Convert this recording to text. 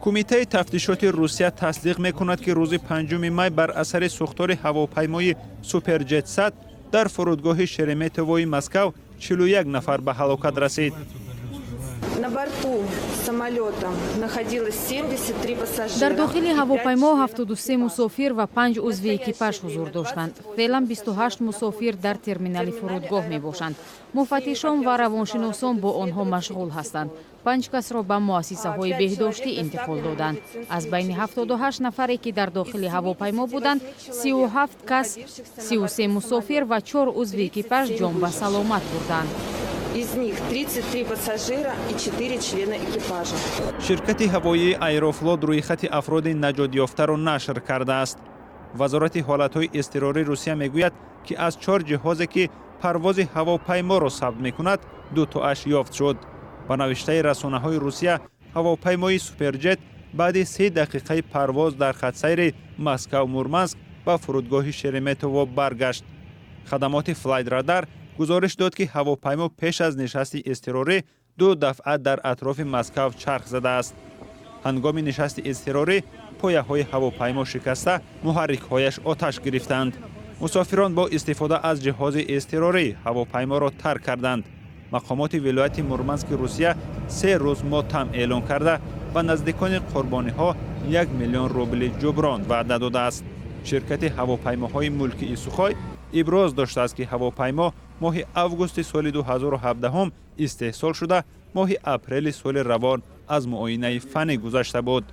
Кумитаи тафтишоти Русия тасдиқ мекунад, ки рӯзи 5 май бар асари сӯхтори ҳавопаймои Суперҷет 100 дар фурудгоҳи Шереметьевои Москав 41 нафар ба ҳалокат расид. На борту самолета находилось 73 пассажира. Дар дохили ҳавопаймо 73 мусофир ва панҷ узви экипаж ҳузур доштанд. Феълан 28 мусофир дар терминали фурудгоҳ мебошанд. Муфаттишон ва равоншиносон бо онҳо машғул ҳастанд. Панҷ касро ба муассисаҳои беҳдоштӣ интиқол доданд. Аз байни 78 нафаре, ки дар дохили ҳавопаймо буданд, 37 кас, 33 мусофир ва чор узви экипаж, ҷон ба саломат бурданд. Из них 33 пассажира и 4 члена экипажа. Ширкати ҳавоии Аэрофлот рӯйхати афроди наҷотёфтаро нашр кардааст. Вазорати ҳолатҳои изтирории Русия мегӯяд, ки аз чор ҷиҳозе, ки парвози ҳавопайморо сабт мекунад, дутоаш ёфт шуд. Ба навиштаи расонаҳои Русия, ҳавопаймои Суперҷет баъди 3 дақиқаи парвоз дар хатсайри Москав Мурманск ба фурудгоҳи Шереметьево баргашт. Хадамоти Флайтрадар гузориш дод, ки ҳавопаймо пеш аз нишасти изтирорӣ ду дафъа дар атрофи Москав чарх задааст. Ҳангоми нишасти изтирорӣ пояҳои ҳавопаймо шикаста, муҳаррикҳояш оташ гирифтанд. Мусофирон бо истифода аз ҷиҳози изтирорӣ ҳавопайморо тарк карданд. Мақомоти вилояти Мурмански Русия 3 рӯз мотам эълон карда, ба наздикони қурбониҳо 1 миллион рубли ҷуброн ваъда додааст. Ширкати ҳавопаймоҳои мулкии Сухой иброз доштааст, ки ҳавопаймо моҳи августи соли 2017 истеҳсол шуда, моҳи апрели соли равон аз муоинаи фаннӣ гузашта буд.